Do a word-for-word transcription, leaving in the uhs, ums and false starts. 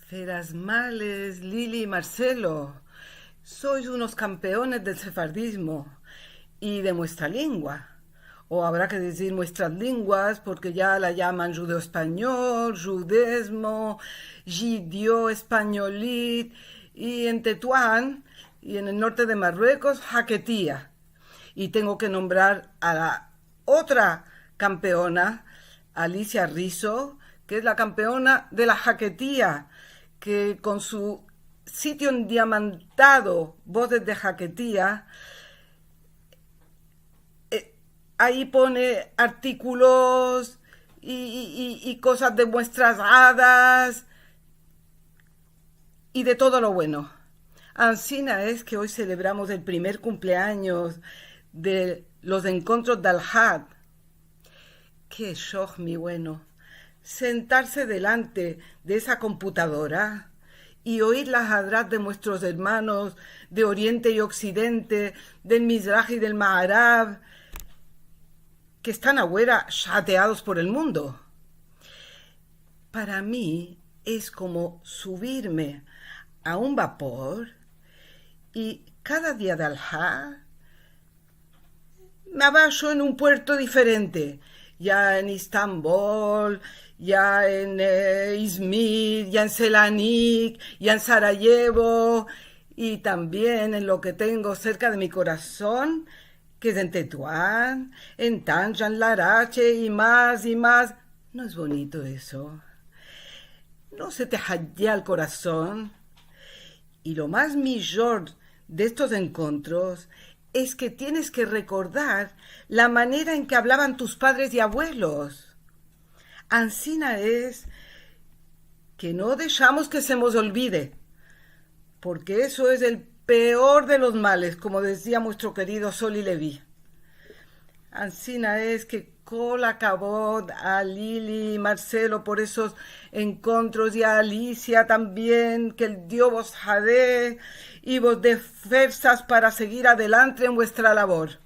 Feras males, Lili i Marcelo. Sois unos kampeones del sefardizmo i de muestra lengua. O avra ke dizir muestras lenguas, porke ya la yaman djudeo-espanyol, djudezmo, djideo-espanyolit, i en Tetuan, i en el norte de Marruekos, haketia. I tengo ke nombrar a la otra kampeona, Alicia Rizzo, ke es la kampeona de la haketia, ke kon su sitio endiamantado, Vozes de Haketia, eh, ayi pone artikolos i, i, i, i kozas de muestras adas i de todo lo bueno. Ansina es ke oy selebramos el primer kumpleanyos de los enkontros de Alhad. Ke shoj, mi bueno, sentarse delante de esa komputadora i oir la hadrat de muestros ermanos de Oriente i Oksidente, del Mizrah i del Maarav, ke estan agora shateados por el mundo. Para mi es komo suvirme a un vapor i kada dia de Alhad me abasho en un puerto diferente, ya en Estambol, ya en, eh, Izmir, ya en Selanik, ya en Sarayevo, i tambien en lo ke tengo serka de mi korason, ke es en Tetuan, en Tanja, en Larache, i mas, i mas. No es bonito eso? No se te hajea el korason? I lo mas mijor de estos enkontros es ke tienes ke rekordar la manera en ke avlavan tus padres i avuelos. Ansina es ke no deshamos ke se mos olvide, porke eso es el peor de los males, komo dezia muestro kerido Soli Levi. Ansina es ke kol akavod a Lili i Marcelo por esos enkontros i a Alicia tambien, ke el Dio vos hadee i vos de fersas para segir adelante en vuestra lavor.